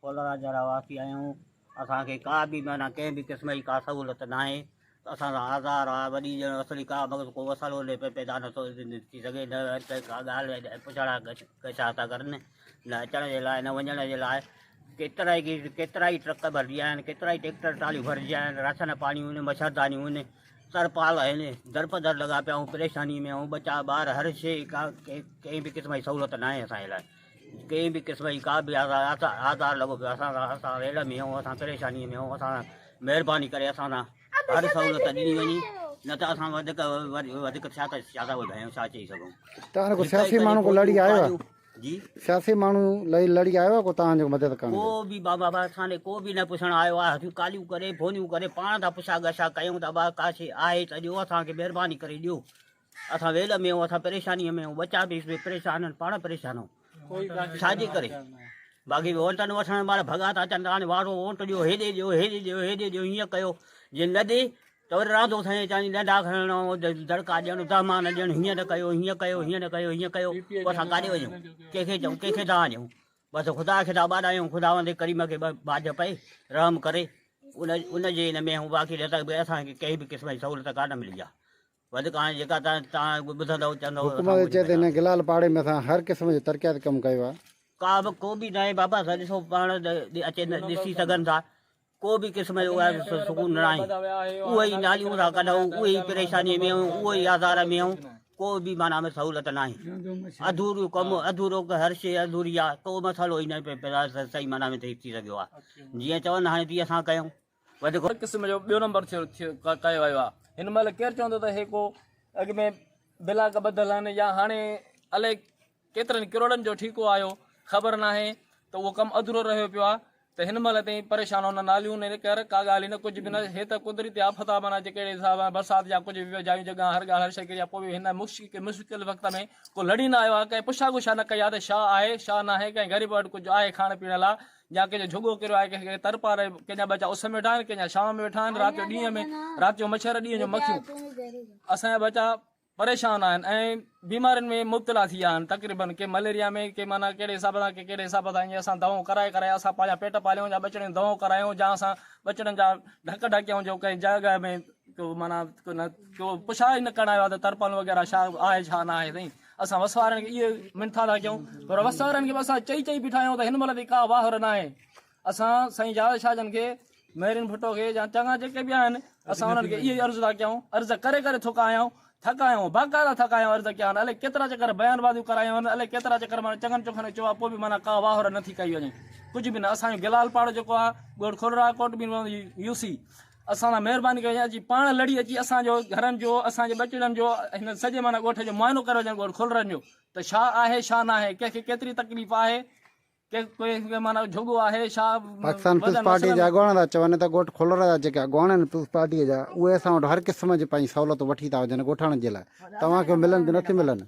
ڪولرا جا رهواسي آهيون اسان کي ڪا به معنيٰ ڪنهن به قسم جي ڪا سهولت ناهي اسان سان آزار آ وڏي ڄڻ اصلي ڪا مغز ڪو وسالو نه پيدا نٿو ٿي سگهي نه ڪا ڳالهه پڇاڙا ڪڇا ٿا ڪرن نه اچڻ جي لاء نه وڃڻ جي لاء ڪيترا ئي ڪيترا ئي ٽرڪ ڀرجي ويا آهن ڪيترا ئي ٽيڪٽر ٽراليون ڀرجي ويا آهن راشن پاڻيون آهن مڇردانيون آهن ترپال آهن درپدر لڳا پيا آهيون پريشاني ۾ آهيون ٻچا ٻار هر شيء ڪا ڪنهن به قسم جي سهولت ناهي اسان جي لاء ڪنهن به قسم جي ڪا به آزار لڳو پيو اسان سان اسان ويل ۾ آهيون اسان پريشاني ۾ آهيون اسان مهرباني ڪري اسان سان هر سهولت ڏني وڃي نه ته اسان وڌيڪ وڌيڪ ڇا ٿا ڇا ٿا ٻڌايون ڇا چئي سگهون توهان ڪو سياسي ماڻهو ڪو لڙي آيو آهي جي سياسي ماڻهو لئي لڙي آيو آهي ڪو توهان جو مدد ڪرڻ ڪو به بابا بابا اسان ڏي ڪو به نه پڇڻ آيو آهي اسين ڪاليون ڪري فونيون ڪري پاڻ ٿا پڇا ڳاڇا ڪيون ته ابا ڪا شي آهي ته ڏيو اسان کي مهرباني ڪري ڏيو اسان ويل ۾ آهيون اسان پريشاني ۾ آهيون ٻچا به پريشان آهن پاڻ پريشان آهيون ڇا جي ڪري باقي ووٽن وٺڻ مهل ڀڳا ٿا اچن ته هاڻي وارو ووٽ ڏيو هيڏي ڏيو هيڏي ڏيو هيڏي ڏيو هيئن ڪيو جي نه ڏي ته وري راندو سائين چاهين ڏنڊا کڻڻ دڙڪا ڏيڻ دهمان ڏيڻ هيئن نه ڪيو هيئن ڪيو هيئن نه ڪيو هيئن ڪيو پوء اسان ڪاڏي وڃون ڪنهن کي چئون ڪنهن کي دانهن ڏيون بس خدا کي ٿا ٻاڏايون خداوند ڪريم کي ٻاجهه پئي رحم ڪري ان ان جي ان ۾ باقي نه ته اسان کي ڪنهن به قسم جي سهولت ڪانه ملي آهي وڌيڪ هاڻي جيڪا توهان ٻڌندؤ چوندؤ حڪومت چئي ته هن گلال پاڙي ۾ اسان هر قسم جو ترقياتي ڪم ڪيو آهي. ڪا به ڪو به ناهي بابا اسان ڏسو پاڻ اچي ڏسي سگهن ٿا ڪو به قسم جو سڪون نه آهي اهي ئي ناليون ٿا ڪڍون اهي ئي پريشاني ۾ آهيون اهو ئي آزار ۾ آهيون ڪو به معنيٰ ۾ سهولت ناهي اڌورو ڪم اڌورو هر شيء اڌوري آهي ڪو مسئلو ئي نه صحيح معنيٰ ۾ ٿي سگهيو آهي جيئن چون هاڻي تيئن اسان ڪيون وڌيڪ هر قسم جو ٻيو نمبر ٿيو ٿيو ڪيو ويو آهي هن مهل ڪير چوندو ته هي ڪو اڳ ۾ بلاڪ ٻڌل آهن يا هاڻي الائي ڪيترن ڪروڙن جو ٺيڪو آيو خبر ناهي ته اهو ڪم اڌورو رهيو پيو آهي ته هن مهل تائين پريشان هن ناليون نه ڪر ڪا ڳالهه نه ڪجهه به نه هي ته قدرتي آفت آهي معنيٰ جيڪي اهڙي حساب سان برسات يا ڪجهه به جايون جڳهه هر ڳالهه هر شيء ڪري پوء به هن مشڪل وقت ۾ ڪو لڙي نه آيو آهي ڪنهن پڇا ڳڇا نه ڪئي آهي ته شا آهي شا ناهي ڪنهن غريب وٽ ڪجهه آهي کائڻ پيئڻ لاء يا ڪنهن جو جهڳو ڪريو آهي، ڪنهن کي تر پار آهي، ڪنهن جا ٻچا اس ۾ ويٺا آهن، ڪنهن جا ڇانو ۾ ويٺا آهن، رات جو ڏينهن ۾ رات جو مڇر ڏينهن جو مکيون اسان جا ٻچا پريشان آهن ۽ بيمارين ۾ مبتلا ٿي ويا آهن تقريبن ڪي مليريا ۾ ڪي معنيٰ ڪهڙي حساب سان ڪي ڪهڙي حساب سان ائين اسان دوائون ڪرائي ڪرائي اسان پنهنجا پيٽ پاليون يا ٻچڙن جون دوائون ڪرايون يا اسان ٻچڙن جا ڍڪ ڍڪيون جو ڪنهن جڳهه ۾ ڪو معنيٰ ڪو نه ڪو پڇا ئي نه ڪرڻ آيو آهي ته ترپال وغيره ڇا آهي ڇا نه آهي سائين اسان وس وارن کي اهي منٿا ٿا ڪيون پر وس وارن کي به اسان چئي چئي بيٺا آهيون ته هن مهل تائين ڪا واهر ناهي اسان سائين جاويد شاهه جن کي مهرين ڀٽو کي يا چڱا جيڪي به آهن اسان انهن کي اهي ئي عرض ٿا ڪيون عرض ڪري ڪري ٿڪا آهيون ٿڪا آهيون باقاعده ٿڪا آهيون عرض ڪيا آهن الائي ڪيترا چڪر بيان بازيون ڪرايون آهن الائي ڪيترا چڪر معنيٰ چڱن چوکن کي چيو آهي پوء به معنيٰ ڪا واهر نٿي ڪئي وڃي ڪجهه به نه اسان جو گلال پاڙو جيڪو آهي ڳوٺ کولرا ڪوٽ ٻين يو سي اسان سان مهرباني ڪري اچي پاڻ لڙي اچي اسان جو گهرن جو اسان جي ٻچڙن جو هن سڄي معنيٰ ڳوٺ جو معائنو ڪري وڃن ڳوٺ کولرن جو ته ڇا آهي ڇا ناهي ڪنهن کي ڪيتري تڪليف آهي ڪنهن کي معنيٰ جهڳو آهي ڇا پاڪستان پيپلز پارٽي جا اڳواڻ ٿا چون ته ڳوٺ کولر جا جيڪي اڳواڻ آهن پيپلز پارٽي جا اهي اسان وٽ هر قسم جي پنهنجي سهولتون وٺي ٿا وڃن ڳوٺاڻن جي لاء توهان کي ملن ٿيون نٿيون ملن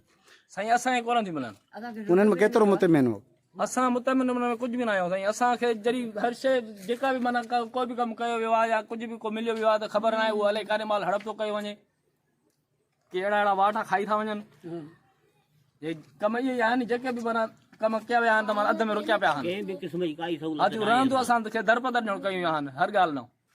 سائين اسان کي ڪونه ٿيون ملن. انهن ۾ ڪيترو مطمئن هو؟ اسان مطمئن ان ۾ ڪجهه به نه آهيون سائين اسان کي جڏهن هر شيء جيڪا به معنيٰ ڪو به ڪم ڪيو ويو آهي يا ڪجهه به ڪو مليو ويو آهي ته خبر ناهي اهو الائي ڪاڏي مال هڙپ ٿو ڪيو وڃي ڪي اهڙا اهڙا واٺا کائي ٿا وڃن جي ڪم اهي ئي آهن جيڪي به معنيٰ ڪم ڪيا ويا آهن ته معنيٰ اڌ ۾ رڪيا پيا آهن ڪنهن به قسم جي ڪائي سهولت هٿيون رهندو اسان کي درپدر ڏيڻ ڪيون ويا آهن هر ڳالهه نه.